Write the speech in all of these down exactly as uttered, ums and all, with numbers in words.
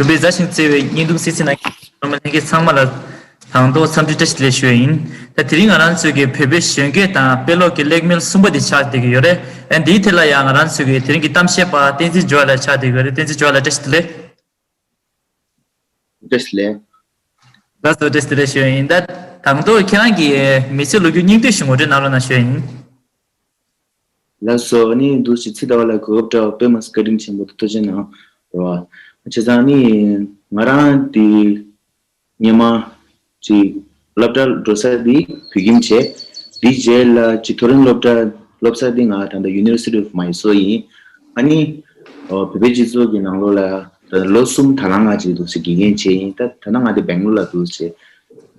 གྲུབ་པའི་མཛའ་ཞིང་བརྩེ་བའི་བརྙན་ཐུང་གསན་གཟིགས་གནང་མཁན་ཚང་མ་ལ་དང་ཐོག་འཚམས་འདྲི་བཀྲ་ཤིས་བདེ་ལེགས་ཞུ་ཡ་ཡིན། ད་དེ་རིང་ང་རང་ཚོའི་གི་བོད་པའི་གཞོན་སྐྱེས་དང་དཔེ་ཀློག་གི་གླེང་མོལ་གསུམ་པ་དེ་ཆགས་བསྡད་ཀྱི་ཡོད་རེད། ཨ་འདིའི་ཐད་ལ་ཡང་ང་རང་ཚོའི་གི་དེ་རིང་གི་གཏམ་བཤད་པ་བསྟན་འཛིན་ཇོ་ལགས་ཆགས་བསྡད་ཀྱི་ཡོད་རེད། བསྟན་འཛིན་ཇོ་ལགས་བཀྲ་ཤིས་བདེ་ལེགས། བཀྲ་ཤིས་བདེ་ལེགས། ལགས་སོ། བཀྲ་ཤིས་བདེ་ལེགས་ཞུ་ཡ་ཡིན། ད་དང་ཐོག་ཁྱེད་རང་གི་མི་ཚེ་ལོ་རྒྱུས་སྙིང་བསྡུས་ཤིག་ངོ་སྤྲོད་གནང་རོགས་གནང་ཞུ་ཡ་ཡིན། ལགས་སོ། ཨ་ནི་འདུག་སེ་ཚེ་ཟླ་བ་ལགས་གོ་སྐབས་བཀྲ་བ་དཔེ་མ་སྲིད་བཀའ་དྲིན་ཆེན་པོ་ཐུགས་རྗེ་གནང་རོགས། བྱས་ཙང་ནི་ང་རང་དེ་སྔོན་མ་ཅིག་སློབ་གྲྭ་འགྲོ་ས་དེ་བོད་ཁྱིམ་བྱས། དེའི་རྗེས་ལ་ཅིག་མཐོ་རིམ་སློབ་གྲྭ་སློབ་ས་དེ་ང་ད་ལྟ་University of Mysore ཡིན། ཨ་ནི་བོད་པའི་སྤྱི་ཚོགས་ཀྱི་ནང་ལོགས་ལ་ད་ལོ་གསུམ་ད་ལང་ང་ཅིག་འདུག་སེ་དགེ་རྒན་བྱས་ཡིན། ད་ད་ལྟ་ང་དེ་སྦེང་ལོར་ལ་འདུག་སེ་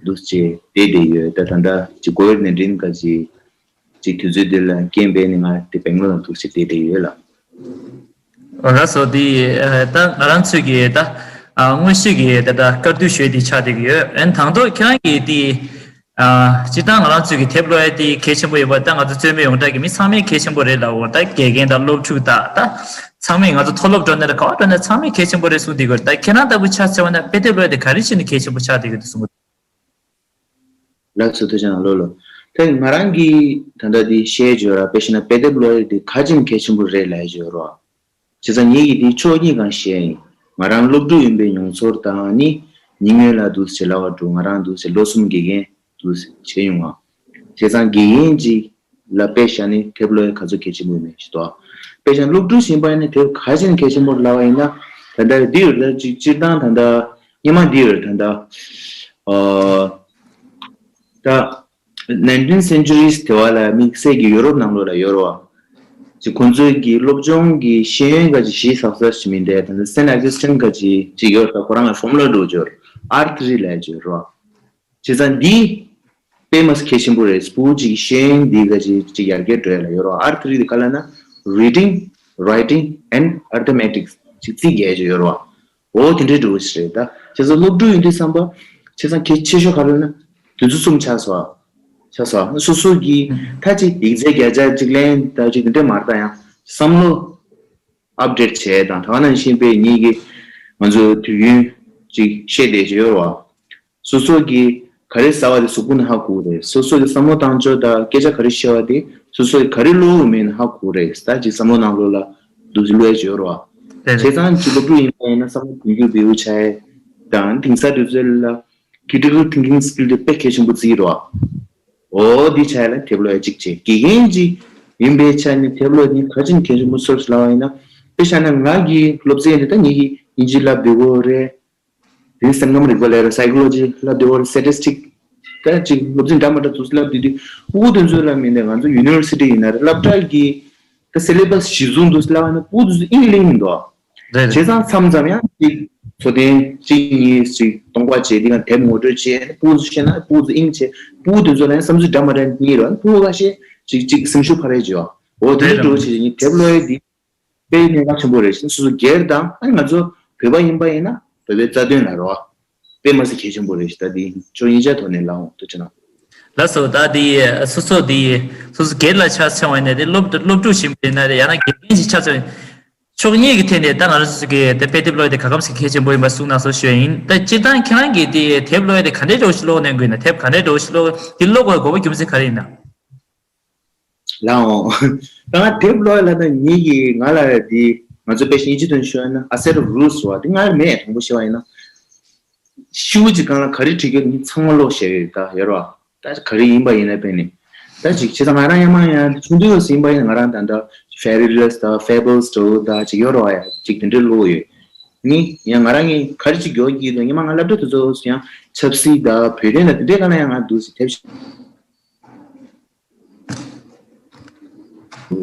འདུག་སེ་བསྡད་བསྡད་ཡོད། ད་ད་ལྟ་ཅིག་ཀོ་ཝིཌ་ནའིན་ཊིན་ག་ཅིག་ཅིག་དུས་ཚོད་འདི་ལ་རྐྱེན་པས་ནི་ང་དེ་སྦེང་ལོར་ལ་འདུག་སེ་བསྡད་བསྡད་ཡོད་ལགས། ཨོ་ལགས་སོ། དེ་ཨ་ད་ང་རང་ཚོས་ཀྱི་ད་ཨ་དངོས་གཞི་གི་ད་ད་བཀའ་བསྡུར་ཞུ་ཡས་དེ་ཆགས་བསྡད་ཀྱི་ཡོད། ཨན་དང་ཐོག་ཁྱེད་རང་གིས་དེ་ཨ་སྤྱིར་བཏང་ང་རང་ཚོས་ཀྱི་དེབ་ཀློག་ཡས་དེ་གལ་ཆེན་པོ་ཡོད་པ། ད་ང་ཚོ་རྩོད་མེད་ཡོངས་གྲགས་ཀྱི་མི་ཚང་མས་གལ་ཆེན་པོ་རེད་ལབ་འོ། ད་དགེ་རྒན་དང་སློབ་ཕྲུག་དང་ད་ཚང་མས་ང་ཚོ་མཐོ་སློབ་འགྲོ་ནས་ལ་ག་བ་འགྲོ་ནས་ཚང་མས་གལ་ཆེན་པོ་རེད་གསུངས་བསྡད་ཀྱི་ཡོད། ད་ཁྱེད་རང་ལྟ་བུ་ཆ་བཞག་པ་ན་དཔེ་དེབ་ཀློག་ཡས་དེ་ག་རེ་བྱས་ནས་གལ་ཆེན་པོ་ཆགས་བསྡད་ཀྱི་འདུག་གསུངས་གི་འདུག་ལགས་སོ། ཐུགས་རྗེ་གནང་། ལགས་ལགས། ད་ང་རང་གིས་ད་ལྟ་འདི་བཤད་ཡས་ཡོད་ར། དཔེ་བཤད་ན་དཔེ་དེབ་ཀློག་ཡས་འདི་ག་ཅིག་གལ་ཆེན་པོ་རེད་ལབ་ཡས་ཡོད་ར། བྱས་ཙང་ངེད་ཀྱིས་འདི་ཕྱོགས་གཉིས་སྒང་བཤད་ཡིན། ང་རང་སློབ་ཕྲུག་ཡིན་པའི་མྱོང་ཚོར་དང་ནི་ཉིན་སྔོན་ལ་འདུག་སེ་ལབ་པ་འདྲ། ང་རང་འདུག་སེ་ལོ་གསུམ་དགེ་རྒན་འདུག་སེ་བྱས་ཡོང་བ། བྱས་ཙང་དགེ་རྒན་ཅིག་ལ་དཔེ་བཞག་ནས་དེབ་ཀློག་ཡས་ག་ཚོད་གལ་ཆེན་པོ་ཡོད་མེད་ཞུ་དོ། དཔེ་བཞག་ན་སློབ་ཕྲུག་ཡིན་པ་ཡིན་ན་དེབ་ག་ཅིག་གལ་ཆེན་པོ་ལབ་པ་ཡིན་ན། ད་ལྟ་འདི་ཡོད་རེད། ད་ཅིག་སྤྱིར་བཏང་ད་ལྟ་སྔོན་མ་འདི་ཡོད་རེད། ད་ལྟ་ཨ་ད་ནའིན་ཊིན་སེན་ཅུ་རི་དེ་བ་ལ་དམིགས་བསལ་གྱི་ཡུ་རོབ་ནང་ལོགས་ལ་ཡོད་རེད་བ། ཅིག་ཁོང་ཚོའི་གི་སློབ་སྦྱོང་གི་ཤེས་ཡོན་ག་ཅིག་གཞི་ཟག་ས་ཞིག་མིན་ཏེ། ད་ལྟ་སེན་ཨོ་གྷ་སི་ཊིན་ག་ཅིག་ཅིག་ཡོད་རེད། ཁོ་རང་གི་ཕོར་མུ་ལ་འདྲ་བོ་ཅིག་ཡོད་རེད། ཨར་ཐི་རི་ལབ་ཡས་ཅིག་ཡོད་རེད་བ། བྱས་ཙང་འདི་དཔེ་མ་སྲིད་གལ་ཆེན་པོ་རེད། ཕྲུ་གུ་གཅིག་གི་ཤེས་ཡོན་འདི་ག་ཅིག་ཅིག་ཡར་རྒྱས་འགྲོ་ཡ་ལ་ཡོད་རེད། ཨར་ཐི་རི་འདི་ག་ལབ་ན་Reading, Writing and Arithmetic ཅིག་རྩིས་རྒྱག་ཡ་ཅིག་ཡོད་རེད་བ། འོ་དེ་འདྲའི་འདྲ་བོ་ཞིག་རེད། ད་བྱས་ཙང་སློབ་ཕྲུག་ཡིན་དུས་ཙམ་པ་བྱས་ཙང་གལ་ཆེ་ཤོས་ག་རེ་ལབ་ན་དེ་ཚོ་གསུམ་ཆགས་སོང་། ཆགས་སོང་། སོ་སོ་གི་ད་ཅིག་ཡིག་ཚད་བརྒྱ་ཆ་གཅིག་ལེན་ད་ཅིག་དེ་འདྲ་མ་རེད། ད་ཡང་བསམ་བློ་ཨབ་ཌེཊ་བྱས་དང་། ད་ག་ནང་བཞིན་པའི་ངེད་ཀྱི་ང་ཚོ་དུས་རྒྱུན་ཅིག་བཤད་བསྡད་ཀྱི་ཡོད་རེད་བ། སོ་སོ་གིས་ག་རེ་ཟ་བ་དེ་གཟུགས་པོ་ནས་ཧ་གོ་གི་རེད། སོ་སོ་གི་བསམ་བློ་བཏང་ཕྱོགས་དང་སྐད་ཆ་ག་རེ་བཤད་པ་དེ་སོ་སོ་གིས་ག་རེ་ཀློག་གི་མེད་ན་ཧ་གོ་གི་རེད། ད་ཅིག་བསམ་བློ་ནང་ལོགས་ལ་འདུག་སེ་ཀློག་ཡ་ཅིག་ཡོད་རེད་བ། རེད་རེད། བྱས་ཙང་ཅིག་སློབ་ཕྲུག་ཡིན་པ་ཡིན་ན་བསམ་བློ་བསྡུ་རྒྱུ་བེའུ་ཆ་ཡ་དང་། དེང་སང་དུས་ཚོད་ལ་critical thinking skill དེ་དཔེ་གལ་ཆེན་པོ་བརྩི་གི་རེད་བ། འོ་འདི་ཆ་ཡ་ལ་དེབ་ཀློག་ཡ་གཅིག་བྱས། དགེ་རྒན་ཅིག་ཡིན་པའི་ཆ་ནས་དེབ་ཀློག་ནི་ག་ཅིག་གལ་ཆེན་པོ་སོ་ཞིག་ལབ་པ་ཡིན་ན། དཔེ་བཞག་ན་ང་གི་སློབ་ཚན་འདི་ད་ངེད་ཀྱིས་དབྱིན་ཇི་བསླབ་བསྡད་ཀྱི་ཡོད་རེད། དེ་སེམས་ཁམས་རིག་པ་ལབ་ར། psychology བསླབ་བསྡད་ཀྱི་ཡོད་རེད། statistics ད་ཅིག་སློབ་ཚན་འདྲ་མི་འདྲ་འདུག་སེ་བསླབ་བསྡད་དུས་ཕྲུ་གུ་དེ་ཚོ་ལ་མིན་ཏེ་ང་ཚོ་ཡུ་ནི་ཝར་སི་ཊི་ཡིན་ན་རེད། སློབ་གྲྭ་གི་ད་སི་ལེ་བྷ་སི་གཞིར་བཟུང་འདུག་སེ་ལབ་པ་ཡིན་ན་ཕྲུ་གུ་དེ་ཚོ་དབྱིངས་ལེན་མི་འདུག་རེད་རེད། བྱས་ཙང་མཚམས་མཚམས་ཡང་ཅིག་འཚོ་རྟེན་གཅིག་གཉིས་ཅིག་སྟོང་པ་བྱས། འདི་ག་དེབ་ངོ་སྤྲོད་བྱས། ཕྲུ་གུ་ཚོ་ཤེས་ན་ཕྲུ་གུ་ཚོ་དབྱིངས་བྱས། ཕྲུ་གུ་དེ་ཚོ་ལ་ཡང་བསམ་ཚུལ་འདྲ་མི་འདྲ་རྙེད་རོགས། ཕྲུ་གུ་ཁ་ཤས་ཅིག་ཅིག་སེམས་ཤུགས་འཕར་ཡས་བྱས་པ། འོ་དེ་འདྲ་འགྲོ་བྱས་ནས་དེབ་ཀློག་ཡས་འདི་དཔེ་གནད་འགག་ཆེན་པོ་རེད། སོ་སོ་སྒེར་དང་ཨ་ནི་ང་ཚོ་བོད་པ་ཡིན་པ་ཡིན་ན་བོད་པའི་རྩ་དོན་ལ་རོགས། དཔེ་མ་སྲིད་གལ་ཆེན་པོ་རེད་ཤག་ད་འདི་ཕྱོགས་གཉིས་ཆ་ཐོག་ནས་ལབ་འོང་། ཐུགས་རྗེ་གནང་། ལགས་སོ། ད་འདི་སོ་སོ་འདི་སོ་སོ་སྒེར་ལ་ཆ་མཚོན་པ་ཡིན་ན། དེ་སློབ་སློབ་ཕྲུག་ཞིག་ཡིན་ན་རེད། ཡང་ན་དགེ་རྒན་ཞིག་ཆ་མཚོན། ཕྱོགས་གཉིས་ཀྱི་ཐད་ནས་ད་ང་རང་ཚོ་གི་དེ་དཔེ་དེབ་ཀློག་ཡས་དེ་ག་གམ་ཞིག་གལ་ཆེན་པོ་ཡིན་པ་གསུངས་གནང་སོང་ཞུ་ཡ་ཡིན། ད་སྤྱིར་བཏང་ཁྱེད་རང་གིས་དེ་དེབ་ཀློག་ཡས་དེ་ག་འདྲའི་འདྲ་བོ་ཞིག་ཀློག་གནང་གི་ཡོད་ན། དེབ་ག་འདྲའི་འདྲ་བོ་ཞིག་ཀློག་འདི་ཀློག་དགོས་པའི་དགོས་པ་རྒྱུ་མཚན་ག་རེ་ཡིན་ན། ལགས་འོང་། ད་ང་དེབ་ཀློག་ཡ་ལབ་ན་ངེད་ཀྱིས་ང་ལ་འདི་ང་ཚོ་དཔེ་ཆ་དབྱིན་ཇི་དོན་ཞུ་ཡ་ན་a set of rules ཟེར་བ་འདི་ང་མེད། དྲང་པོ་བཤད་པ་ཡིན་ན། ཤིའུ་ཅིག་སྒང་ལ་ག་རེ་བྲིས་ཀྱི་ཡོད་ནི་ཚང་མ་ཀློག་བཞག་ཡོད། ད་ཡོད་རེད་བ། ད་ག་རེ་ཡིན་པ་ཡིན་ན་དཔེ་ནི། ད་ཅིག་བྱས་ཙང་ང་རང་ཡང་མ་ཡང་ཆུང་དུས་ཡིན་པ་ཡིན་ན་ང་རང་ད་ལྟ་fairy tales དང་fables འདྲ་བོ་ད་ཅིག་ཡོད་རེད་བ། ཡ་ཅིག་དེ་འདྲའི་ཀློག་ཡོད། ནི་ཡང་ང་རང་གིས་ག་རེ་ཅིག་མགྱོགས་ཀྱི་འདུག་སྔོན་མ་ང་སློབ་གྲྭ་དུས་ཚོད་ཡང་ཆབ་སྲིད་དང་བོད་དོན་དང་དེ་འདྲའི་སྒང་ལ་ཡང་ང་འདུག་སེ་དེབ་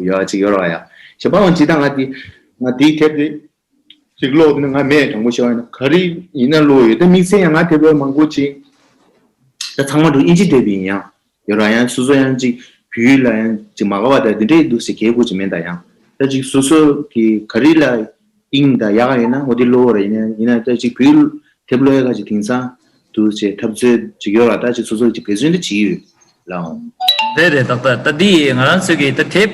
ཡག་ཅིག་ཡོད་རེད་བ། ཡ་ཞེས་པའང་ཅིག་ད་ང་དེ་ང་དེའི་དེབ་དེ་ཅིག་ཀློག་དུས་ནི་ང་མེད། དྲང་པོ་བཤད་པ་ཡིན་ན་ག་རེ་ཡིན་ན་ཀློག་ཡོད། ད་དམིགས་བསལ་ཡང་ང་དེབ་ཀློག་མང་པོ་ཅིག་ད་ཚང་མ་འགྲོ་དབྱིན་ཇི་དེབ་ཡིན། ཡང་ཡོད་ར། ཡང་སོ་སོ་ཡང་ཅིག་བོད་ཡིག་ལ་ཡང་ཅིག་མ་དགའ་བ་དང་དེ་འདྲའི་འདུག་སེ་གལ་དགོས་ཅིག་མེད། ད་ཡང་ད་ཅིག་སོ་སོ་གི་ག་རེ་ལ་དབྱིངས་དང་ཡག་ཡོད་ན་འོ་དེ་ཀློག་ར། ཡིན་ན་ཡིན་ན་ད་ཅིག་བོད་ཡིག་དེབ་ཀློག་ཡ་ག་ཅིག་དེང་སང་འདུག་སེ་འཐབ་རྩོད་ཅིག་ཡོད་ར། ད་ཅིག་སོ་སོ་ཅིག་འབད་བརྩོན་འདི་བྱེད་ཀྱི་ཡོད་ལགས་འོང་། རེད་རེད། ཏག་ཏག་ད་འདི་ང་རང་ཚོ་གི་ད་དེབ།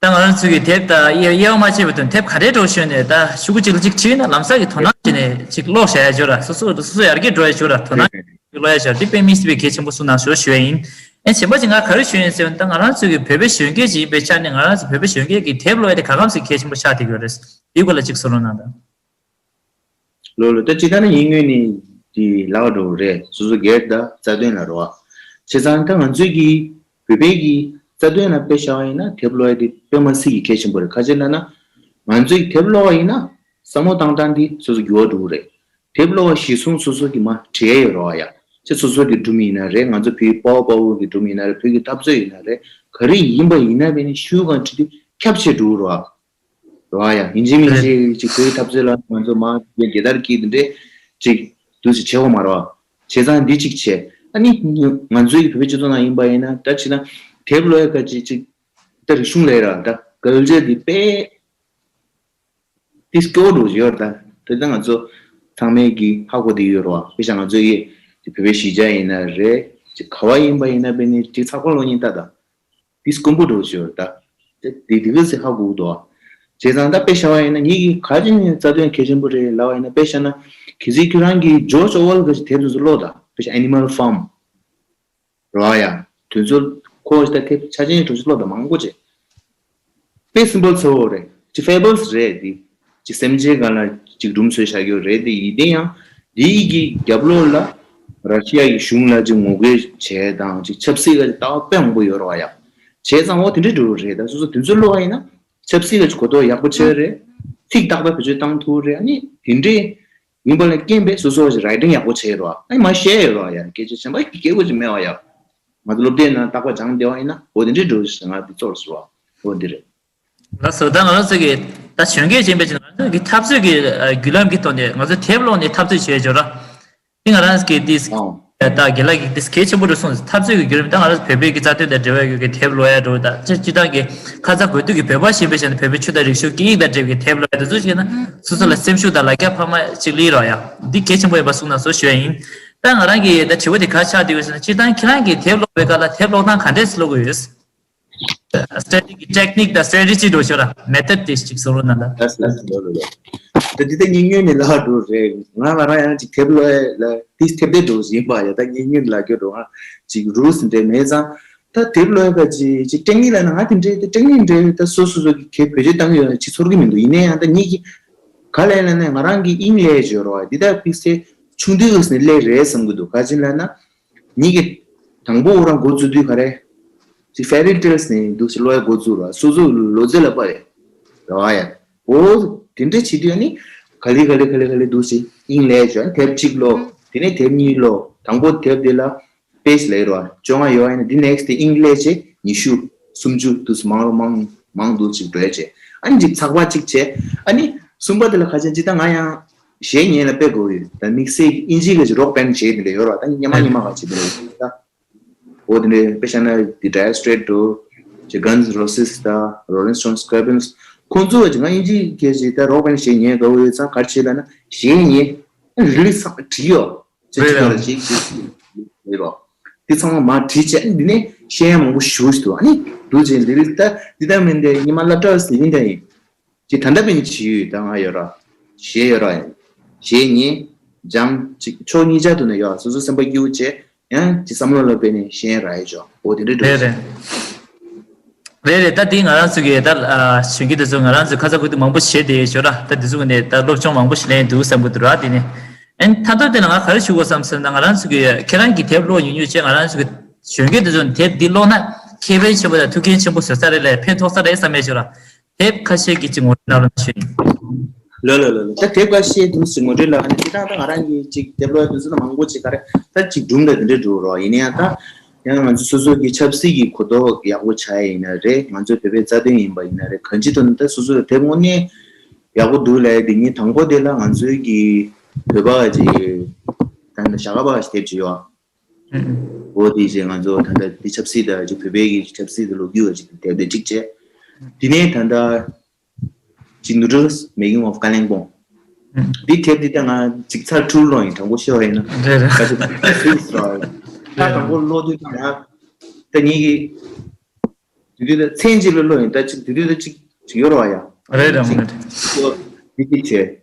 ད་ ད་ང་རང་ཚོ་གི་དེབ་ད་དབྱེ་དབྱེ་བ་མ་ཕྱེ་བའི་དོན་དེབ་ག་རེ་འགྲོ་ཤོད་ནས་ད་ཤོག་གུ་གཅིག་ལ་གཅིག་བྲིས་ན་ལམ་སང་གི་དོ་སྣང་བྱས་ནས་ཅིག་ཀློག་བྱ་ཡ་ཅིག་ཡོད་ར། སོ་སོ་སོ་སོ་ཡར་རྒྱས་འགྲོ་ཡ་ཅིག་ཡོད་ར། དོ་སྣང་ཀློག་ཡ་ཅིག་ཡོད་ར། འདི་དཔེ་མི་སྲིད་པའི་གལ་ཆེན་པོ་གསུངས་གནང་ཞོར་ཞུ་ཡ་ཡིན། ཨེ་གཞན་པ་ཅིག་ང་ག་རེ་ཞུ་ཡིན་ཟེར་ན་ད་ང་རང་ཚོ་གི་བོད་པའི་གཞོན་སྐྱེས་ཅིག་ཡིན་པའི་ཆ་ནས་ང་རང་ཚོ་བོད་པའི་གཞོན་སྐྱེས་ཀྱི་དེབ་ཀློག་ཡ་དེ་ག་གམ་ཞིག་གལ་ཆེན་པོ་ཆགས་བསྡད་ཀྱི་ཡོད་རེད། དེའི་སྐོར་ལ་ཅིག་གསུང་རོགས་གནང་དང་། ལོ་ལོ་ད་ཅི་ལྟར་ན་ཡིན་ངོས་ནས་དེ་ལག་འགྲོ་རེད། སོ་སོ་སྒེར་དང་རྩ་དོན་ལ་རོ། བྱས་ཙང་ད་ང་ཚོའི་གི་བོད་པའི་གི་རྩ་དོན་ལ་དཔེ་བཞག་པ་ཡིན་ན་དེབ་ཀློག་ཡ་དེ་དཔེ་མ་སྲིད་ཀྱི་གལ་ཆེན་པོ་རེད། ག་ཅི་ལབ་ན་ང་ཚོའི་གི་དེབ་ཀློག་པ་ཡིན་ན་བསམ་བློ་བཏང་སྟངས་དེ་སོ་སོ་འགྱུར་བ་འགྲོ་གི་རེད། དེབ་ཀློག་པ་གཞིར་བཟུང་སོ་སོ་གི་མ་བྲིས་ཡོད་རོ་ཡ། ཅེས་སོ་སོ་གི་སྒྲུང་ཡིན་ན་རེད། ང་ཚོ་བོད་དཔའ་བོ་དཔའ་བོ་གི་སྒྲུང་ཡིན་ན་རེད། བོད་ཀྱི་འཐབ་རྩོད་ཡིན་ན་རེད། ག་རེ་ཡིན་པ་ཡིན་ན་བས་ནི་ཤུགས་གང་བྲིས་ཏེ་ཁྱབ་ཆེ་འགྲོ་རོ། རོ་ཡ། ཡིན་གཅིག་མིན་གཅིག་ཅིག་བོད་ཀྱི་འཐབ་རྩོད་ལ་ང་ཚོ་མ་རྒྱལ་དར་གྱི་འདི་འདྲས་ཅིག་འདུག་སེ་བྱེད་དགོས་མ་རོ། བྱས་ཙང་འདི་ཅིག་བྱས། ཨ་ནི་ང་ཚོའི་བོད་པའི་སྤྱི་ཚོགས་ནང་ཡིན་པ་ཡིན་ན་ད་ཕྱིན་ན་དེབ་ཀློག་ཡ་ག་ཅིག་ཅིག་ད་རིག་གཞུང་ལས་ར་ད་གལ་ཆེ་འདི་དཔེ་ཏིས་སྐྱོ་བོ་འགྲོ་བཞིན་ཡོད་རེད། ད་དེ་ད་ང་ཚོ་ཚང་མས་ཀྱི་ཧ་གོ་བསྡད་ཡོད་རེད་བ། དཔེ་བཞག་ང་ཚོ་ཡི་དེ་བོད་པའི་གཞིས་ཆགས་ཡིན་ན་རེད། ཅིག་ག་བ་ཡིན་པ་ཡིན་ན་དཔེ་ནི་ཅིག་ཚགས་པར་ཀློག་མཁན་ད་ད་ཏིས་དཀོན་པོ་འགྲོ་བཞིན་ཡོད་རེད། ད་དེ་དེ་གི་ཚེ་ཧ་གོ་འདུག་བ། བྱས་ཙང་ད་དཔེ་བཞག་པ་ཡིན་ན་ངེད་ཀྱི་ག་ཅི་ནས་རྩ་དོན་གལ་ཆེན་པོ་རེད་ལབ་པ་ཡིན་ན། དཔེ་བཞག་ན་གལ་སྲིད་ཁྱོད་རང་གིས་ཇོརྗ་ཨོ་ཝེལ་གྱི་དེབ་དེ་ཚོ་ཀློག་ད། དཔེ་བཞག་Animal Farm རོ་ཡ། དེ་ཚོ་ཁོ་ཞིག་ད་དེབ་ཆ་ཆེན་གྲུ་བཞི་ཀློག་ད་མང་པོ་བྱས། དཔེ་སིམ་པལ་ཚོ་རེད། ཅི་ཕེ་བལ་སི་རེད་དེ། ཅི་སེམས་ཅན་སྒང་ལ་ཅིག་སྒྲུང་བཟོས་བཞག་ཡོད་རེད་དེ། ཡིན་དེ་ཡང་དེའི་གི་རྒྱབ་ལོགས་ལ་ར་ཤི་ཡ་གི་གཞུང་ལ་ཅིག་ངོ་རྒོལ་བྱས་དང་ཅིག་ཆབ་སྲིད་ལ་ལྟ་བ་དཔེ་མང་པོ་ཡོད་རེད་བ་ཡ། བྱས་ཙང་འོ་དེ་འདྲའི་འགྲོ་གི་རེད། ད་སོ་སོ་དེ་ཚོ་ཀློག་པ་ཡིན་ན་ཆབ་སྲིད་ལ་ཅིག་གོ་རྟོགས་ཡག་པོ་ཆགས་རེད། ཚིག་ཏག་ཏག་བེད་སྤྱོད་བཏང་ཐུབ་རེད། ཨ་ནི་དེ་འདྲའི་ཡིན་པ་ལ་རྐྱེན་པས་སོ་སོ་ཞིག་རའི་ཊིང་ཡག་པོ་བྱས་རོགས། ཨ་ནི་མ་བཤད་ཡོད་རོགས་ཡ། སྐད་ཆ་གཞན་པ་སྐད་དགོས་ཅིག་མེད་བ་ཡ། ང་ཚོ་སློབ་གྲྭའི་ནང་རྟག་པར་སྦྱངས་བསྡད་པ་ཡིན་ན་འོ་དེ་འདྲའི་འགྲོ་ཞིག་ང་འདི་ཚོར་ཟེར་བ་འོ་འདི་རེད། ལགས་སོ། ད་ང་རང་ཚོ་གི་ད་གཞོན་སྐྱེས་ཅན་པའི་ཅིག་ང་ཚོ་གི་འཐབ་རྩོད་ཀྱི་ཨ་བརྒྱུད་ལམ་གྱི་ཐོག་ནས་ང་ཚོ་དེབ་ཀློག་ནས་འཐབ་རྩོད་བྱས་ཡོད་ར། དེ་ང་རང་གི་ཏིས་ཨང་། ད་རྒན་ལགས་ཀྱིས་ཏིས་གལ་ཆེན་པོ་རུ་སོང་། འཐབ་རྩོད་ཀྱི་བརྒྱུད་རིམ་ད་ང་རང་བོད་པའི་གི་རྩ་དོན་དང་འབྲེལ་བ་ཡོད་ཀྱི་དེབ་ཀློག་ཡ་འགྲོ། ད་སྤྱིར་སྤྱིར་བཏང་གི་ཁ་ཚ་དགོས་གཏུགས་ཀྱི་བོད་པ་ཞིག་ཡིན་པའི་ཆ་ནས་བོད་པའི་ཆོས་དང་རིག་གཞུང་སྐད་ཡིག་དང་འབྲེལ་བའི་དེབ་ཀློག་ཡ་དེ་ཚོ་བྱས་ན་སོ་སོ་ལ་སེམས་ཤུགས་དང་ལ་རྒྱ་འཕར་མ་ཅིག་སླེབས་རོགས་ཡ། འདི་གལ་ཆེན་པོ་ཡིན་པ་གསུངས་གནང་སོང་ཞུ་ཡ་ཡིན། ད་ང་རང་གི་ད་དྲི་བ་དེ་ག་ཆགས་བསྡད་ཡོད་ཟེར་ན། སྤྱིར་བཏང་ཁྱེད་རང་གིས་དེབ་ཀློག་པའི་སྐབས་ལ་དེབ་ཀློག་སྟངས་ག་འདྲས་སེ་ཀློག་གི་ཡོད། སི་ཊེ་ཊི་ཇི་གི་ཊེག་ནིག་དང་སི་ཊེ་ཊི་ཇི་འགྲོ་ཤོར་ར་མེ་ཐོཌ་དེ་ཅིག་གསུང་རོགས་གནང་ད། ལགས་སོ་ལགས་སོ་ལགས་སོ། ད་འདི་ད་ངེད་གཉིས་ནས་ལབ་འགྲོ་རེད། ང་ང་རང་ཡང་ཅིག་དེབ་ཀློག་ཡ་ལ་ཏིས་དེབ་དེ་འགྲོ་བཞིན་པ་ཡ། ད་ངེད་གཉིས་ལབ་རྒྱུ་འགྲོ། ང་ཅིག་རུལ་སི་འདྲ་མེད་ཙང་། ད་དེབ་ཀློག་ཡ་ག་ཅིག་ཅིག་ཊེག་ནིག་ལབ་ན་ང་དེ་འདྲའི་ད་ཊེག་ནིག་འདྲ་ད་སོ་སོ་སོ་གི་གལ་བེད་སྤྱོད་བཏང་གི་ཡོད་ན་ཅིག་ཚོར་གི་མི་འདུག་ཡིན་ན་ཡང་ད་ངེད་ཀྱི་ག་ལས་ལབ་ན་ང་རང་གི་དབྱིངས་ལས་བརྗོད་རོགས་འདི་ད་ཕིག་སེ་ཆུང་དུས་ནས་སླེབས་རེད་བསམ་གི་འདུག་ག་ཅི་ལབ་ན། ངེད་ཀྱི་དང་པོ་ཁོ་རང་འགོ་བཙུགས་དུས་ག་རེ། ཅིག་ཕེ་རི་ཊེལ་སི་ནས་འདུག་སེ་ཀློག་ཡ་འགོ་བཙུགས་ར། སོ་སོ་ལོ་ཙཱ་བ་ལ་པ་རེད། ར་བ་ཡ། འོ། དེ་འདྲ་བྱེད་དུས་ཨ་ནི་ག་ལེ་ག་ལེ་ག་ལེ་ག་ལེ་འདུག་སེ་དབྱིངས་ལས་བྱས། དེབ་གཅིག་ཀློག་དེ་ནས་དེབ་གཉིས་ཀློག་དང་པོ་དེབ་དེ་ལ་པེ་ཇི་ལབ་ཀྱི་རེད་བ། བཅོ་ལྔ་ཡོད་པ་ཡིན་ན་འདི་ནེག་སི་ཊི་དེ་དབྱིངས་ལས་བྱས་ཉི་ཤུ་སུམ་ཅུ་འདུག་སེ་མང་རུ་མང་མང་འདུག་ཅིག་འགྲོ་ཡ་བྱས། ཨ་ནི་ཅིག་ཚགས་པར་གཅིག་བྱས། ཨ་ནི་གསུམ་པ་དེ་ལ་ཁ་ཆེན་ཅིག་ད་ང་ཡང་གཞས་ཉན་ལ་དཔེ་དགའ་པོ་ཡོད། ད་དམིགས་བསལ་དབྱིན་ཇིའི་གི་རོག་བེན་ཌི་གཞས་དེ་འདྲ་ཡོད་རེད་བ། ད་སྔོན་མ་སྔོན་མ་ག་ཅིག་དེ་འདྲ་ཡོད་ད། འོ་དེ་འདྲའི་དཔེ་བཞག་ན་དེ་ཌའི་ཡར་སི་ཊྲེ་ཊི་འགྲོ། ཅིག་གཱན་སི་རོ་སིས་དང་རོ་ལིང་སི་ཊོན་སི་སི་ཀོ་ཝེ་ཌི་ལི་སི་ཁོང་ཚོ་ཅིག་ང་དབྱིན་ཇིའི་སྐད་ཅིག་ད་རོག་བེན་ཌི་གཞས་ཉན་དགའ་པོ་ཡོད་ཙང་ག་རེ་བྱེད་ལབ་ན་གཞས་ཉན། རི་ལིག་སི་བྲིས་ཡོད། ཅིག་རེད་ཅིག་ལ་ཡ། ཅིག་ཅིག་ལབ་རོགས། དེ་ཚང་མ་མར་བྲིས་བྱས། ཨ་ནི་འདི་ནས་ཤེས་ཡ་མང་པོ་ཞེ་པོ་ཞིག་འདུག་ཨ་ནི་འདུག་ཅིག་ལི་རིག་ད་འདི་ལྟ་མིན་ཏེ་ཉི་མ་སློབ་གྲྭ་ཟིན་ཡིན་ད་ཡིན། ཅིག་ད་ལྟ་བས་ནི་བྱེད་ཡུལ་ད་ང་ཡོད་ར། གཞས་ཡོད་ར། གཞས་ཉན། སྦྱངས། ཅིག་ཕྱོགས་གཉིས་ཆར་དུ་ནས་ཡོད། སོ་སོ་སེམས་པ་སྐྱིད་པོ་བྱས། ཡང་ཅིག་བསམ་བློ་ལ་དཔེ་ནས་གཞས་ར་ཡི་ཆོག་འོ་དེ་འདྲ་འགྲོ། རེད་རེད། རེད་རེད། ད་འདི་ང་རང་ཚོ་གི་ད་ཨ་གཞོན་སྐྱེས་དེ་ཚོ་ང་རང་ཚོ་ཁ་ཚ་དགོས་གཏུགས་མང་པོ་བྱས་བསྡད་ཡོད་ཆོག་ར། ད་འདི་ཚོ་གི་ནས་ད་སློབ་སྦྱོང་མང་པོ་ཞིག་ལེན་འདུག་བསམ་གི་འདུག་ར། དེ་ནས་ཨན་ད་ལྟ་དེ་ལ་ང་ག་རེ་ཞུ་དགོས་བསམ་ཟེར་ན། ང་རང་ཚོ་གི་ཁྱེད་རང་གི་དེབ་ཀློག་ཉུང་ཉུང་བྱས། ང་རང་ཚོ་གི་གཞོན་སྐྱེས་དེ་ཚོ་དེབ་འདི་ཀློག་ན་ཁེ་ཕན་ཆེན་པོ་དང་ཐུགས་ཕན་ཆེན་པོ་བཟོ་ས་རེད་ལ་ཕན་ཐོགས་ས་རེད་བསམ་ཡོད་ཆོག་ར། དེབ་ཁ་ཤས་ཀྱི་ཅིག་ངོ་སྤྲོད་གནང་རོགས་ཞུ་ཡིན། ལོ་ལོ་ལོ་ལོ། ད་དེབ་ཁ་ཤས་དུས་སུ་ངོ་སྤྲོད་ལ་ཨ་ནི་སྤྱིར་བཏང་ད་ང་རང་གིས་ཅིག་དེབ་ཀློག་དུས་སུ་ན་མང་པོ་ཅིག་ག་རེ་ད་ཅིག་སྒྲུང་དང་དེ་འདྲ་འགྲོ་རོགས། ཡིན་ན་ཡང་ད་ཡང་ང་ཚོ་སོ་སོ་གི་ཆབ་སྲིད་ཀྱི་གོ་རྟོགས་ཡག་པོ་ཆགས་ཡ་ཡིན་ན་རེད། ང་ཚོ་བོད་པའི་རྩ་དོན་ཡིན་པ་ཡིན་ན་རེད། གང་ཅི་ཐོག་ནས་ད་སོ་སོ་དེབ་དངོས་གནས་ཡག་པོ་འདུག་ལབ་ཡ་དེ་ཉིད་དང་པོ་དེ་ལ་ང་ཚོའི་གི་བོད་པ་ཅིག་ད་ནི་ཞྭ་སྒབ་པ་ཞིག་དེབ་ཅིག་ཡོད། འོ་དེ་རྗེས་ང་ཚོ་ད་ལྟ་འདི་ཆབ་སྲིད་དང་ཅིག་བོད་པའི་གི་ཆབ་སྲིད་དང་ལོ་རྒྱུས་བ་ཅིག་དེབ་དེ་གཅིག་བྱས། དེ་ནས་ད་ལྟ་ཅིག་Noodles Making of Kalimpong འདི་དེབ་འདི་ད་ང་ཅིག་ཚར་དྲུག་ཀློག་ཡིན། དང་པོ་ཤེས་པ་ཡིན་ན་རེད་རེད། ད་ཅིག་ཚར་དྲུག་ཀློག་ཡིན། ད་དང་པོ་ཀློག་དུས་ད་ང་ད་ངེད་ཀྱི་ དེ་དུས་ད་མཚན་གཅིག་ལ་ཀློག་ཡིན། ད་ཅིག་དེ་དུས་ད་ཅིག་ཅིག་ཡོད་རེད་བ་ཡ། རེད་རེད། མོ་ནི་རེད། དེ་གཅིག་བྱས།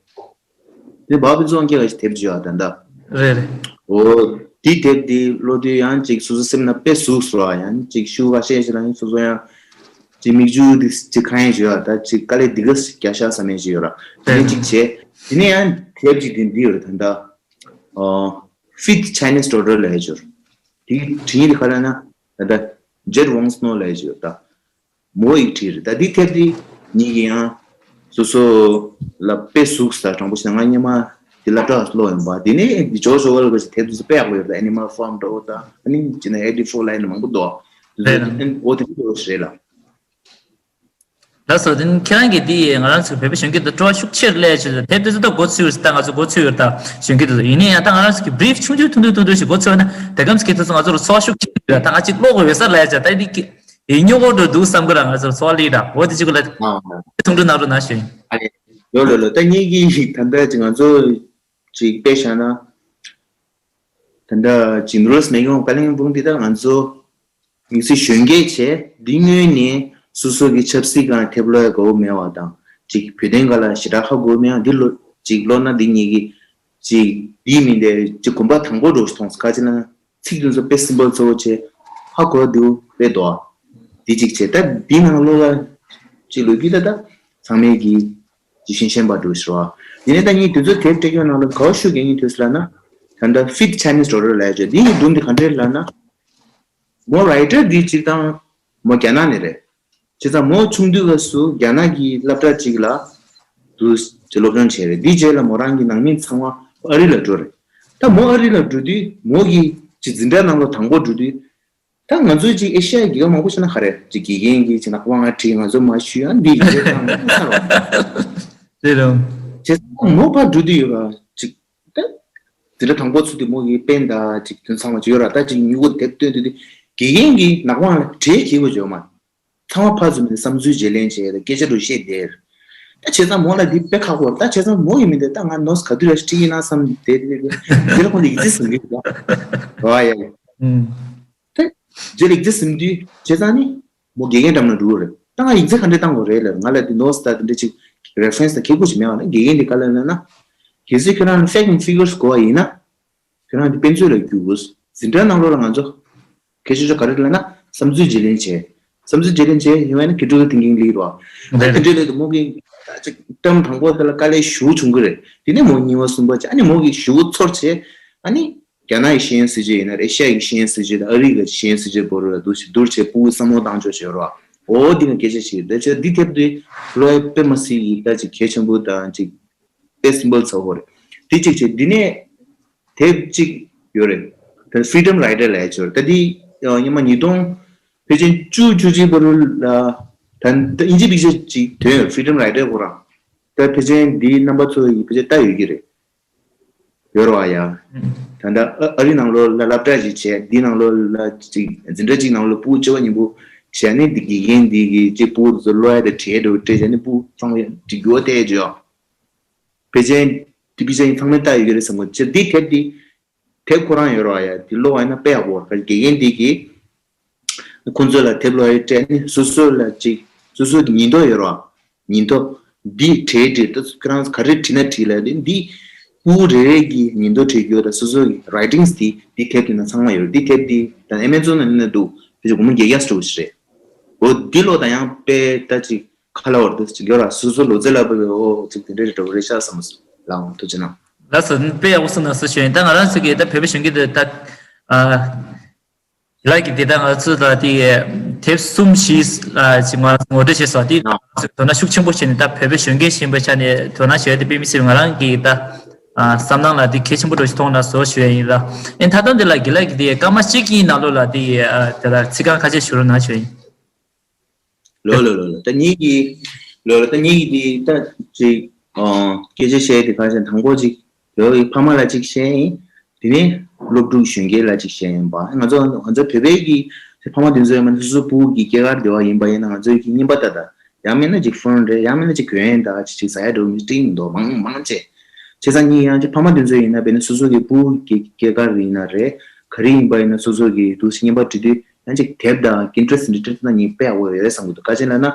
དེ་བག་པའི་ཙོང་སྐྱེ་བ་ཞིག་དེབ་ཅིག་ཡོད་ད་ད། རེད་རེད། འོ། དེ་དེབ་དེ་ཀློག་དུས་ཡང་ཅིག་སོ་སོ་སེམས་ན་དཔེ་ཟུག་སོང་བ། ཡང་ཅིག་ཤུགས་ཁ་ཤས་ཤིག་ལ་ཡང་སོ་སོ་ཡང་ཅིག་མིག་ཆུ་དེ་ཅིག་ཁ་ཡན་ཞིག་ཡོད་ད། ཅིག་དཀའ་ལས་འདི་ག་རྒྱག་ཤག་བསམ་ཡས་ཞིག་ཡོད་ར། དེ་ནས་ཅིག་བྱས། དེ་ནས་ཡང་དེབ་ཅིག་དེ་འདི་ཡོད་རེད་ད་ད། ཨོ། Fifth Chinese Daughter ལབ་ཡས་ཅིག་ཡོད་རེད། དེ་དྲི་ཡིན་དེ་ག་ལ་ན་ད་ད་Jade Wong Snow ལབ་ཡས་ཅིག་ཡོད་ད། མོ་ཡིས་བྲིས་རེད། ད་འདི་དེབ་འདི་ཉིད་ཀྱི་ཡང་སོ་སོ་ལ་དཔེ་ཟུག་ས་དྲང་པོ་བཤད་ན། ང་སྔོན་མ་འདི་སློབ་གྲྭ་ལ་ཀློག་ཡོང་པ། འདི་ནས་འདི་ཇོར་ཇོ་ཝེལ་གྱི་དེབ་འདི་ཚོ་དཔེ་ཡག་པོ་ཡོད་རེད། ད་Animal Farm འདྲ་བོ་དང་། ཨ་ནི་ཅི་ན་Eighty Four ལབ་ཡས་མང་པོ་འདུག་རེད་ལ། འོ་དེ་འདྲ་བོ་ཞིག་རེད་ལ། ལགས་སོ། དེ་ནི་ཁྱེད་རང་གིས་འདི་ང་རང་ཚོ་བོད་པའི་གཞོན་སྐྱེས་དང་སྤྲོ་བ་ཤུགས་ཆེར་སླེབས་བྱས། དེབ་འདི་ཚོ་ད་འགོ་ཚུགས་ཡོད་ད། ང་ཚོ་འགོ་ཚུགས་ཡོད་ད། གཞོན་སྐྱེས་དེ་ཚོ་ཡིན་ན་ཡང་ད་ང་རང་ཚོ་གི་བྷི་རིཕ་ཆུང་ཆུང་ཐུང་ཐུང་ཐུང་ཐུང་ཞིག་འགོ་ཚུགས་ན་དེ་གམ་ཚོ་ཁྱེད་ཚོ་ང་ཚོ་ལ་ཚོར་བ་ཤུགས་ཆེར་ཡོད་ད། ང་ཅིག་ཀློག་དགོས་ཡོད་ས་ལབ་ཡ་ཅག་ད་འདི་གི་ཡིན་ཉོ་གོ་འགྲོ་འདུག་བསམ་གི་ར། ང་ཚོར་ཚོར་ལི་ར། འོ་དེ་ཅིག་གི་ལ་ཨ། ཐུང་ཐུང་ནང་རུ་ན་ཞོན། ཨ་ནི་ལོ་ལོ་ལོ། ད་ངེད་ཀྱིས་ད་ལྟ་ཅིག་ང་ཚོ་ཅིག་དཔེ་བཞག་ན། ད་ལྟ་ཅིག་ནུ་རོས་མེ་གི་ཧོང་ཀ་ལིང་བུང་འདི་ད་ང་ཚོ་ཡིག་གཟུགས་གཞོན་སྐྱེས་བྱས་འདི་སྔོན་ནས་སོ་སོ་གི་ཆབ་སྲིད་སྒང་ཐེབས་ལོས་དགའ་བོ་མེད་བ་དང་། ཅིག་བོད་དོན་སྒང་ལ་ཞེ་དྲག་ཧ་གོ་མེད་བ། འདི་ལོ་ཅིག་ཀློག་ན་འདི་ཉིད་ཀྱི་ཅིག་འདི་མིན་ཏེ་ཅིག་གོམ་པ་དང་པོ་འགྲོ་ཞིག་མཐོང་སོང་། ག་ཅི་ལ་ན། ཚིག་དེ་ཚོ་དཔེ་སིམ་པལ་ཚ་བོ་བྱས། ཧ་གོ་བདེ་བོ་དཔེ་འདུག་ཨ། འདི་གཅིག་བྱས། ད་འདི་ནང་ལོགས་ལ་ཅིག་ལོ་རྒྱུས་ད་ད་ཚང་མས་ཀྱིས་ཅིག་ཤེས་ཤེས་པ་འགྲོ་ཞུ་བ། ཡིན་ནའི་ད་ངས་དེ་ཚོ་དེབ་སྤྲད་ཡོད་ནང་ལ་ག་བ་ཤུགས་རྒྱག་ངེས་དུས་ལ་ན། ད་ལྟ་Fifth Chinese Daughter ལབ་ཡ་ཅིག་འདི་ཡི་སྒྲུང་འདི་ག་འདྲས་ལབ་ན། མོ་རའི་ཊར་འདི་གཅིག་དང་མོ་རྒྱ་ནག་ནས་རེད། བྱས་ཙང་མོ་ཆུང་དུས་སྐབས་སུ་རྒྱ་ནག་གི་སློབ་གྲྭ་གཅིག་ལ་འདུག་ཅེས་སློབ་སྦྱོང་བྱས་རེད། འདིའི་རྗེས་ལ་མོ་རང་གི་ནང་མི་ཚང་མ་ཨ་རི་ལ་འགྲོ་རེད། ད་མོ་ཨ་རི་ལ་འགྲོ་དུས་མོ་གི་ཅིག་འཛིན་གྲྭ་ནང་ལོགས་དང་པོ་འགྲོ་དུས། ད་ང་ཚོའི་ཅིག་ཨེ་ཤ་ཡའི་རྒྱལ་ཁབ་མང་པོ་ཞིག་ན་ག་རེ་ཅིག་དགེ་རྒན་གྱིས་ཅིག་ནག་པང་ང་བྲིས། ང་ཚོ་མ་ཞུ་ཡང་འདི་ཡིན་ཟེར་བཏང་ཚར་བ། རེད་རུང་། བྱས་ཙང་མོ་ཕར་འགྲོ་དུས་ཡོད་ར་ཅིག་ད། འཛིན་གྲྭ་དང་པོ་ཚུགས་དུས་མོ་གིས་པེན་དང་ཅིག་དོན་ཚང་བ་ཅིག་ཡོད་ར། ད་ཅིག་མྱུ་གུ་དེབ་སྟོན་དུས་དུས་དགེ་རྒན་གྱིས་ནག་པང་ལ་གྲས་འཁྱེར་དགོས་བྱུང་མ། ཚང་མ་ཕར་ཚུར་མིན་བསམ་ཚུལ་བརྗེ་ལེན་བྱས། ད་སྐད་ཆ་འདྲ་བཤད་བསྡད། ད་བྱས་ཙང་མོ་ལ་འདི་དཔེ་ཁག་པོ་རེད། ད་བྱས་ཙང་མོ་ཡིན་མིན་དེ་ད་ང་ནོར་ག་དུས་ར་ཞིག་ཁྲིད་ཡིན་ན་བསམ་བསྡད་དེ། དེ་ལ་ཁོང་ལ་ཡིག་ཚད་ཟིན་གི་འདུག་ཨ། ཡ་ཡ། ཨུམ། ད་རྗེས་ལ་ཡིག་ཚད་ཟིན་དུས་བྱས་ཙང་ནི་མོ་དགེ་རྒན་འགྲམ་ལ་འགྲོ་གི་རེད། ད་ང་ཡིག་ཚད་ག་འདྲས་བཏང་དགོས་རེད་ལབ། ང་ལ་འདི་ནོར་ད་དེ་འདྲས་ཅིག་རེ་ཕ་རེན་སི་དང་ཁེ་ཁུ་ཞིག་མེད་པ་ན། དགེ་རྒན་འདི་ག་ལ་ལབ་ན། གལ་སྲིད་ཁྱོད་རང་ལ་ཕེག་ཨེན་ཕི་གར་སི་དགོས་པ་ཡིན་ན། ཁྱོད་རང་འདི་དཔེ་མཛོད་ལ་རྒྱུགས། འཛིན་གྲྭའི་ནང་ལོགས་ལ་ང་ཚོ་སྐད་ཆ་ཆོ་ག་རེ་ལབ་ན་བསམ་ཚུལ་བརྗེ་ལེན་བྱས། བསམ་ཚུལ་བརྗེ་ལེན་བྱས་ཡོང་བ་ན་ཀི་ཊི་ཀལ་ཐིང་ཀིང་ལེགས་རོ། ད་དེ་འདྲའི་ལས་དུ་མོ་གིས་ཅིག་ཊརམ་དང་པོ་དེ་ལ་དཀའ་ལས་ཞེ་པོ་བྱུང་གི་རེད། དེ་ནས་མོ་གཉིས་པ་གསུམ་པ་བྱས། ཨ་ནི་མོ་གིས་ཞེ་པོ་ཚོར་བྱས། ཨ་ནི་རྒྱ་ནག་གི་ཤེས་ཡོན་སྲིད་བྱུས་ཡིན་ན་རེད། ཨེ་ཤ་ཡ་གི་ཤེས་ཡོན་སྲིད་བྱུས་དང་ཨ་རི་གི་ཤེས་ཡོན་སྲིད་བྱུས་བར་ལ་འདུག་ཞིག་བསྡུར་བྱས་ཕྲུ་གུ་བསམ་བློ་བཏང་ཕྱོགས་བྱས་རོ། འོ་འདི་ང་སྐད་ཆ་ཞིག་རེད་བྱས། འདི་དེབ་འདི་ཀློག་ཡ་དཔེ་མ་སྲིད་ཀྱི་ད་ཅིག་གལ་ཆེན་པོ་དང་ཅིག་དཔེ་སིམ་པལ་ཚ་བོ་རེད། དེ་གཅིག་བྱས། འདི་ནས་དེབ་གཅིག་ཡོད་རེད། ད་Freedom Rider ལབ་ཡ་ཅིག་ཡོད་རེད། ད་འདི་ཨ་སྔོན་མ་ཉིས་སྟོང་ཕལ་ཆེར་བཅུ་བཅུ་གཅིག་བར་ལ་ད་ད་དབྱིན་ཇི་པིག་ཅར་ཅིག་ཐོན་ཡོད། Freedom Rider ཁོ་རང་། ད་ཕལ་ཆེར་འདི་རྣམ་པ་ཚོ་ཡིས་ཕལ་ཆེར་ལྟ་ཡོད་ཀྱི་རེད། ཡོད་རེད་བ་ཡ། ད་ལྟ་ཨ་ཨ་རི་ནང་ལོགས་ལ་སློབ་གྲྭ་ཅིག་བྱས། འདི་ནང་ལོགས་ལ་ཅིག་འཛིན་གྲྭ་གཅིག་ནང་ལོགས་ཕྲུ་གུ་བཅུ་པ་གཉིས་པོ་བྱས་ནས། འདི་དགེ་རྒན་འདི་གིས་ཅིག་ཕྲུ་གུ་ཚོ་ཀློག་ཡ་དང་བྲིས་ཡ་འདྲ་བོ་སྤྲད་བྱས་ནས་ཕྲུ་གུ་ཚང་མ་ཅིག་འགྱུར་བ་ཐེབས་བྱས་ཡོད། ཕལ་ཆེར་དེ་ཕལ་ཆེར་ཚང་མས་ལྟ་ཡོད་ཀྱི་རེད་བསམ་གི། ཅིག་འདི་དེབ་འདི་དེབ་ཁོ་རང་ཡོད་རེད་བ་ཡ། འདི་ཀློག་པ་ཡིན་ན་དཔེ་ཡག་པོ་རེད། དགེ་རྒན་འདི་གིས་ཁོང་ཚོ་ལ་དེབ་ཀློག་ཡ་སྤྲད་ནས་སོ་སོ་ལ་ཅིག་སོ་སོ་གི་ཉིན་ཐོ་ཡོད་རེད་བ། ཉིན་ཐོ་འདི་བྲིས་བྲིས་ད་ཁོ་རང་ག་རེ་བྲིས་ན་བྲིས་ལབ་དེ། འདི་ཕྲུ་གུ་རེ་རེ་གི་ཉིན་ཐོ་བྲིས་རྒྱུ་དང་སོ་སོ་གི་རའི་ཊིང་སི་འདི་འདི་དེབ་འདི་ནང་ཚང་མ་ཡོད་རེད། འདི་དེབ་འདི་ད་ཨེ་མེ་ཛོན་ནང་ནི་འདུག་ཕལ་ཆེར་སྒོར་མོ་བརྒྱད་བརྒྱ་ཙམ་ཞིག་རེད། འོ་འདི་ཀློག་ད་ཡང་དཔེ་ད་ཅིག་ཁ་ལ་བར་དུ་ཅིག་ཡོད་ར། སོ་སོ་ལོ་ཙཱ་ལ་བབས་པའི་འོ་ཅིག་དེ་འདྲ་རེད་འགྲོ་རེད་ཤག་བསམ་ལ་འོང་། ཐུགས་རྗེ་གནང་། ལགས་སོ། དཔེ་ཡག་པོ་གསུངས་གནང་སོང་ཞུ་ཡིན། ད་ང་རང་ཚོ་གི་ད་བོད་པའི་གཞོན་སྐྱེས་དེ་ད་ཨ་ལགས་ཀྱིས་དེ་ད་ང་ཚོ་ད་དེ་དེབ་གསུམ་བཞི་ལ་ཅིག་ང་ཚོ་ངོ་སྤྲོད་བྱས་སོང་། དེ་ང་ཚོ་དོ་སྣང་ཤུགས་ཆེན་པོ་བྱས་ནས་ད་བོད་པའི་གཞོན་སྐྱེས་ཡིན་པའི་ཆ་ནས་དོ་སྣང་བྱས་དེ་དཔེ་མི་སྲིད་པའི་ང་རང་གི་ད་ཨ་བསམ་སྣང་ལ་དེ་གལ་ཆེན་པོ་འདྲ་ཞིག་མཐོང་གནང་སོང་ཞུ་ཡ་ཡིན་ལ། ཨེ་མཐའ་དོན་དེ་ལ་དགེ་ལགས་ཀྱིས་དེ་སྐར་མ་གཅིག་གི་ནང་ལོགས་ལ་དེ་ཨ་དེ་ལ་ཚིག་རྐང་ཁ་ཤས་ཞུ་རོགས་གནང་ཞུ་ཡ་ཡིན། ལོ་ལོ་ལོ་ལོ། ད་ངེད་ཀྱི་ལོ་ལོ། ད་ངེད་ཀྱི་འདི་ད་ཅིག་ཨ་སྐད་ཆ་བཤད་དེ་ག་ཤེད་དང་པོ་ཅིག་ལོ་ཡི་ཕ་མ་ལ་ཅིག་བཤད་ཡིན། དེ་ནས་སློབ་ཕྲུག་གཞོན་སྐྱེས་ལ་ཅིག་བཤད་ཡིན་པ། ང་ཚོ་ང་ཚོ་བོད་པའི་གི་ཕ་མ་དེ་ཚོ་ཡང་མ་སོ་སོ་སྤུ་གུ་གི་སྐྱེས་སྐར་དེ་བ་ཡིན་པ་ཡིན་ན་ང་ཚོའི་གི་རྔན་པ་ད་ད་ཡང་མིན་ན་ཅིག་ཕོན་རེད། ཡང་མིན་ན་ཅིག་གྱོན་ཡིན། ད་ཅིག་ཅིག་ཟ་ཡ་འགྲོ་མི་སྤྲིན་མི་འདུག་མང་མང་བྱས། བྱས་ཙང་ངས་ཡང་ཅིག་ཕ་མ་དེ་ཚོ་ཡིན་ན་བས་ན་སོ་སོ་གི་སྤུ་གུ་གི་སྐྱེས་སྐར་ཡིན་ན་རེད། ག་རེ་ཡིན་པ་ཡིན་ན་སོ་སོ་གི་འདུག་སེ་རྔན་པ་བྲིས་དུས། ཡང་ཅིག་དེབ་དང་ཀིན་ཊི་རེ་སི་འདི་འདྲ་ན་ངས་དཔེ་ཡག་པོ་ཡོད་རེད་བསམ་གྱི་འདུག་ག་ཅི་ལབ་ན།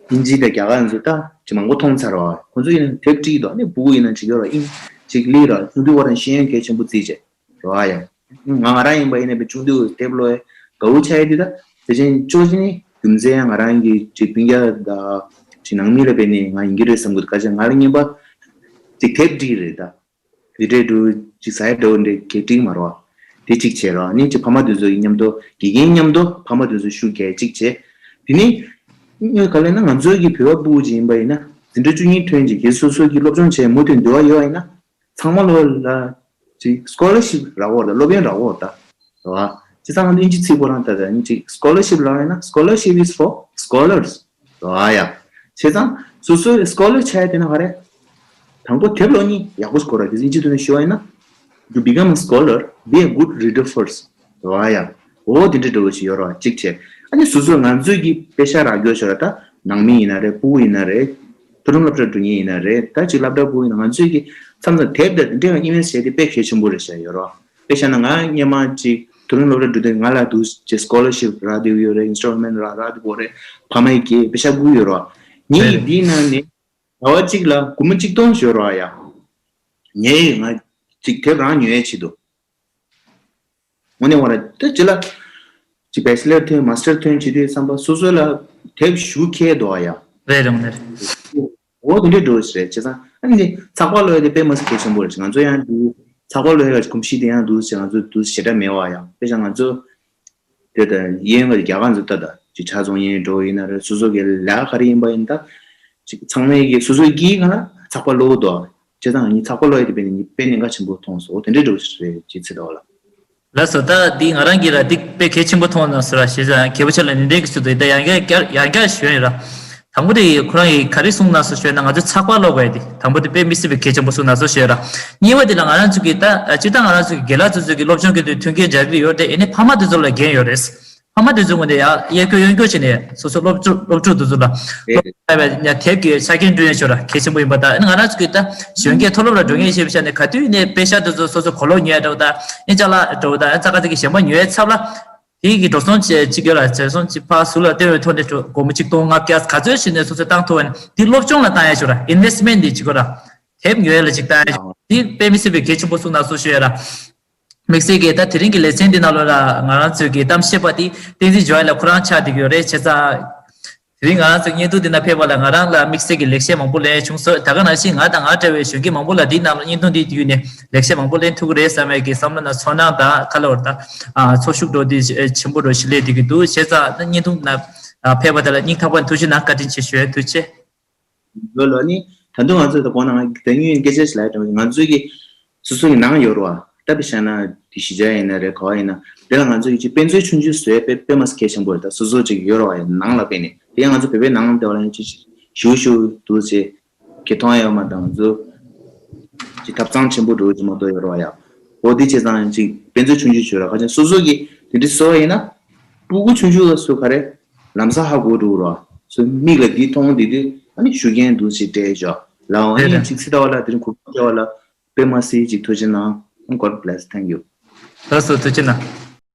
དབྱིན་ཇི་དང་རྒྱ་གར་ཚོ་ད་ཅིག་མང་པོ་མཐོང་ཚར་བ། ཁོང་ཚོ་ཡིན་ན་དེབ་བྲིས་འདུག་ཨ་ནི་སྤུ་གུ་ཡིན་ན་བྲིས་ཡོད་ར། དབྱིན་ཅིག་ལི་ར་ཆུང་དུས་བར་ཤེས་ཡོན་གལ་ཆེན་པོ་བརྩིས་བྱས་ར་ཡ། ང་ང་རང་ཡིན་པ་ཡིན་ན་བའི་ཆུང་དུས་དེབ་ཀློག་ཡ་དགའ་བོ་ཆགས་ཡ་དེ། ད་དེ་བཞིན་ཅོ་ཅི་ནི་རྒྱུ་མཚན་ཡང་ང་རང་གི་ཅིག་སྤུན་ཀྱག་དང་ཅིག་ནང་མི་ལ་བས་ནི་ང་ཡིན་གྱི་རེད་བསམ་གྱི་འདུག་ག་ཅི་ང་ལ་རྔན་པ་ཅིག་དེབ་བྲིས་རེད་ད། དེ་འདྲས་འགྲོ་ཅིག་ཟ་ཡ་འགྲོ་འདྲས་གལ་འགྲིག་མ་རོ། དེ་གཅིག་བྱས་རོགས། ནི་ཅིག་ཕ་མ་དེ་ཚོ་ཡི་མཉམ་དུ་དགེ་རྒན་མཉམ་དུ་ཕ་མ་དེ་ཚོ་ཤུགས་རྒྱག་གཅིག་བྱས། དེ་ནི་ག་ལས་ན་ང་ཚོའི་གི་བོད་པ་སྤུ་གུ་ཅིག་ཡིན་པ་ཡིན་ན་འཛིན་གྲྭ་བཅུ་གཉིས་ཐོན་ཅིག་གི་སོ་སོ་གི་སློབ་སྦྱོང་བྱས་མུ་མཐུད་འདུལ་བ་ཡོད་ཡིན་ན། ཚང་མ་ལོ་ལ་ཅིག་སི་ཀོ་ལར་ཤིབ་རག་འོར་ད་སློབ་ཡོན་རག་འོར་ད། རོ། བྱས་ཙང་ང་ཚོ་དབྱིན་ཇི་ཚིག་པོ་རང་ད་ད་ནི་ཅིག་སི་ཀོ་ལར་ཤིབ་ལབ་ཡིན་ན། Scholarship is for scholars. རོ་ཡ། བྱས་ཙང་སོ་སོའི་སི་ཀོ་ལར་ཆགས་ཡ་དེ་ན་ག་རེ། དང་པོ་དེབ་ཀློག་མཁན་ཡག་པོ་ཞིག་དགོས་ར། དེ་ཚོ་དབྱིན་ཇི་ཐོག་ནས་ཞུ་བ་ཡིན་ན། To become a scholar, be a good reader first. རོ་ཡ། འོ་དེ་འདྲ་འདྲ་བོ་ཞིག་ཡོད་ར་གཅིག་བྱས། ཨ་ནི་སོ་སོ་ང་ཚོས་ཀྱི་དཔེ་ཆ་རག་རྒྱུ་ཞིག་ར། ད་ནང་མི་ཡིན་ན་རེད། སྤུ་གུ་ཡིན་ན་རེད། མཐོ་རིམ་སློབ་གྲྭ་འགྲོ་མཁན་ཡིན་ན་རེད། ད་ཅིག་སློབ་གྲྭ་སྤུ་གུ་ཡིན་ན་ང་ཚོས་ཀྱི་མཚམས་མཚམས་དེབ་དང་དེ་འདྲ་ཡང་ཨི་མེལ་བྱས་ཏེ་དཔེ་གལ་ཆེན་པོ་རེད་བཤད་ཡོད་ར། དཔེ་བཞག་ན་ང་སྔོན་མ་ཅིག་མཐོ་རིམ་སློབ་གྲྭ་འགྲོ་དུས་ང་ལ་འདུག་ཅེས་སི་ཀོ་ལར་ཤིབ་རག་བསྡད་ཡོད་རེད། ཨིན་སི་ཊོལ་མེན་ཊི་རག་རག་བསྡད་ཡོད་རེད། ཕ་མ་ཡི་གི་དཔེ་ཆ་བསྐུར་ཡོད་ར། ངས་འདིའི་ནང་ནས་ཟླ་བ་གཅིག་ལ་སྒོར་མོ་གཅིག་སྟོང་ཞོར་བ་ཡ། ངས་ང་ཅིག་དེབ་རང་ཉོ་ཡས་བྱེད་དོ། དངོས་གནས་བ་ར་ད་ཅི་ལ། ཅིག་བེ་ཆི་ལར་ཐོན་མ་སི་ཊར་ཐོན་བྱེད་དུས་བསམ་པ་སོ་སོ་ལ་དེབ་ཞུ་ཁེལ་འདུག་ཡ། རེད་རེད་རེད། འོ་དེ་འདྲའི་འགྲོ་ཞིག་རེད། བྱས་ཙང་ཨ་ནི་ཚགས་པར་ཀློག་ཡ་དེ་དཔེ་མ་སྲིད་གལ་ཆེན་པོ་རེད། ང་ཚོ་ཡང་འདི་ཚགས་པར་ཀློག་ཡ་གོམས་གཤིས་དེ་ཡང་འདུག་ཟེར་ང་ཚོ་འདུག་ཞེ་དྲག་མེད་བ་ཡ། དཔེ་བཞག་ང་ཚོ་དེ་ལྟར་གཡས་གཡོན་གྱི་རྒྱ་གར་ཚོ་ལྟ་ད་ཅིག་ཆ་ཚང་གཡས་གཡོན་འགྲོ་ཡིན་ན་རེད། སོ་སོ་གི་ལས་ཀ་ག་རེ་ཡིན་པ་ཡིན་ད། ཅིག་ཚང་མས་ཀྱི་སོ་སོའི་སྐྱིད་ཁ་ལ་ཚགས་པར་ཀློག་འདུག་བྱས་ཙང་ངས་ཚགས་པར་ཀློག་ཡ་དེ་དཔེ་ནི་དཔེ་གནད་འགག་ཆེན་པོ་མཐོང་སོང་། དེ་འདྲའི་འགྲོ་ཞིག་རེད་ཅེས་ཚིག་འདྲ་བ་ལ། ལགས་སོ། ད་འདི་ང་རང་གིས་ར་འདི་དཔེ་གལ་ཆེན་པོ་མཐོང་ན་སོ་ར་ཞེས་ཀྱང་གལ་པོ་ཆེ་ལ་ནི་འདྲའི་གི་ཚུལ་དུ་ད་ཡང་བསྐྱར་ཡང་བསྐྱར་ཞུ་ཡིན་ར། དང་པོ་དེ་ཁོ་རང་གིས་ག་རེ་གསུངས་ན་སོ་ཞུས་ན་ང་ཚོ་ཚགས་པར་ཀློག་དགོས་ཡ་དེ་དང་པོ་དེ་དཔེ་མི་སྲིད་པའི་གལ་ཆེན་པོ་གསུངས་ན་སོ་ཞུས་ར། གཉིས་པ་དེ་ལ་ང་རང་ཚོ་གི་ད་སྤྱིར་བཏང་ང་རང་ཚོ་གི་རྒན་ལགས་ཚོ་ཚོ་གི་སློབ་སྦྱོང་གི་དུས་མཐུན་རྐྱེན་སྦྱར་གི་ཡོད་དེ་ཨེ་ནི་ཕ་མ་དེ་ཚོ་ལ་འགན་ཡོད་རེད། ཕ་མ་དེ་ཚོ་ངོས་ནས་ཡང་གཡས་སྐྱོར་གཡོན་སྐྱོར་བྱས་ནས་སོ་སོ་སློབ་ཕྲུག་སློབ་ཕྲུག་དེ་ཚོ་ལ་སློབ་ཕྲུག་ལ་ཡང་དེབ་ཀྱི་ཆ་རྐྱེན་བསྐྲུན་ཡས་ཤོར་ར་གལ་ཆེན་པོ་ཡིན་པ་དང་ཨེ་ནི་ང་རང་ཚོ་གི་ད་གཞོན་སྐྱེས་མཐོ་སློབ་ལ་འགྲོ་མཁན་ཞེས་པ་ཆ་ནས་ག་དུས་ནས་དཔེ་ཆ་དེ་ཚོ་སོ་སོ་གོ་ལོག་ཉོ་ཡ་འདྲ་བོ་དང་ཨེ་ཅ་ལག་འདྲ་བོ་དང་ཨེ་ཙག་ག་ཙིག་གི་གཞན་པ་ཉོ་ཡའི་ཚབ་ལ། དེ་གི་འགྲོ་སོང་བྱས་གཅིག་ཡོད་ལ་བྱས་སོང་གཅིག་ཕར་ཟུར་ལ་སྟོན་བའི་ཐོག་ནས་སྒོར་མོ་གཅིག་སྟོང་ལྔ་བརྒྱ་ག་ཚོད་ཞིག་ནས་སོ་སོས་བཏང་ཐུབ་པ་ནི་དེ་སློབ་སྦྱོང་ལ་བཏང་ཡ་ཞུ་ར་ཨིན་ཝེ་སི་མེན་ཊི་དེ་གཅིག་གོ་ར། དེབ་ཉོ་ཡ་ལ་གཅིག་བཏང་ཡ་ཞུ་ར་དེ་དཔེ་མི་སྲིད་པའི་གལ་ཆེན་པོ་གསུངས་ན་སོ་ཞུ་ཡ་ར། དམིགས་བསལ་གྱི་ད་དེ་རིང་གི་ལེ་ཚན་འདི་ནང་ལོགས་ལ་ང་རང་ཚོའི་གི་གཏམ་བཤད་པ་དེ་བསྟན་འཛིན་ཇོ་ཨེ་ལགས་ཁོ་རང་ཆགས་བསྡད་ཀྱི་ཡོད་རེད་བྱས་ཙང་། དེ་རིང་ང་རང་ཚོའི་བརྙན་ཐུང་འདི་ན་ཕེབས་པ་ལ་ང་རང་ལ་དམིགས་བསལ་གྱི་ལེགས་བཤད་མང་པོ་ལེན་བྱུང་སོང་། ད་ག་ནང་བཞིན་ང་དང་ང་འདྲ་བའི་གཞོན་སྐྱེས་མང་པོ་ལ་འདིའི་ནང་ལ་བརྙན་ཐུང་འདི་བརྒྱུད་ནས་ལེགས་བཤད་མང་པོ་ལེན་ཐུབ་ཀྱི་རེད་བསམ་པའི་གི་བསམ་བློ་ན་ཚོར་སྣང་དང་ཁ་ལོ་བར་དང་ཚོར་ཤུགས་འགྲོ་དེ་ཆེན་པོ་འགྲོ་ཞིག་སླེབས་བསྡད་ཀྱི་འདུག་བྱས་ཙང་བརྙན་ཐུང་ན་ཕེབས་པ་དེ་ལ་སྙིང་ཐག་པ་ནས་ཐུགས་རྗེ་གནང་བཀའ་དྲིན་ཆེ་ཞུ་ཡ། ཐུགས་རྗེ་ཆེ། ལོ་ལོ་ནི་ད་དུང་ང་ཚོས་ད་གོང་ན་ང་ད་ཡིན་སྐད་ཆ་ཞིག་ལབ་ཡ་དྲན་པ་ང་ཚོས་ཀྱི་སོ་སོ་ཡི་ནང་ཡོད་རེད་བ། ད་དཔེ་བཞག་ན་དེ་གཞིས་ཆགས་ཡིན་ན་རེད་ག་བ་ཡིན་ན་དེ་ལ་ང་ཚོས་ཀྱི་ཅིག་དཔེ་མཛོད་ཆུང་ཆུང་བཟོས་དཔེ་དཔེ་མ་སྲིད་གལ་ཆེན་པོ་རེད། ད་སོ་སོ་ཅིག་ཡོད་རེད་བ་ཡ་ནང་ལ་དཔེ་ནི་དེ་ཡང་ང་ཚོ་བོད་པའི་ནང་དེ་བ་ལ་ཡང་ཅིག་ཞུ་ཞུ་འདུག་ཅེས་ཀྱི་མཐོང་ཡ་ཡོད་མ་དང་ང་ཚོ་ཅིག་ཐབ་ཚང་ཆེན་པོ་འགྲོ་གི་མ་གཏོགས་ཡོད་རེད་བ་ཡ། འོ་དེ་བྱས་ཙང་ཅིག་དཔེ་མཛོད་ཆུང་ཆུང་བཟོས་ར་ཁ་ཅན་སོ་སོ་གི་དེ་འདྲ་བཟོ་བ་ཡིན་ན་སྤུ་གུ་ཆུང་ཆུང་ལ་སུ་ག་རེ་ལམ་སང་ཧ་གོ་འགྲོ་ར་སོ་མིག་ལ་འདི་མཐོང་འདི་དུས་ཨ་ནི་ཞུ་མཁན་འདུག་ཅེས་སྤྲད་ཞོག་ལའོ། ཨ་ནི་ཡང་ཅིག་ཚིག་ལྟ་བ་ལ་དེ་རིང་གུ་པ་སྤྲད་བ་ལ། དཔེ་མ་སྲིད་ཅིག་ཐུགས་རྗེ་གནང་། God bless. Thank you. ལགས་སོ་ཐུགས་རྗེ་གནང་།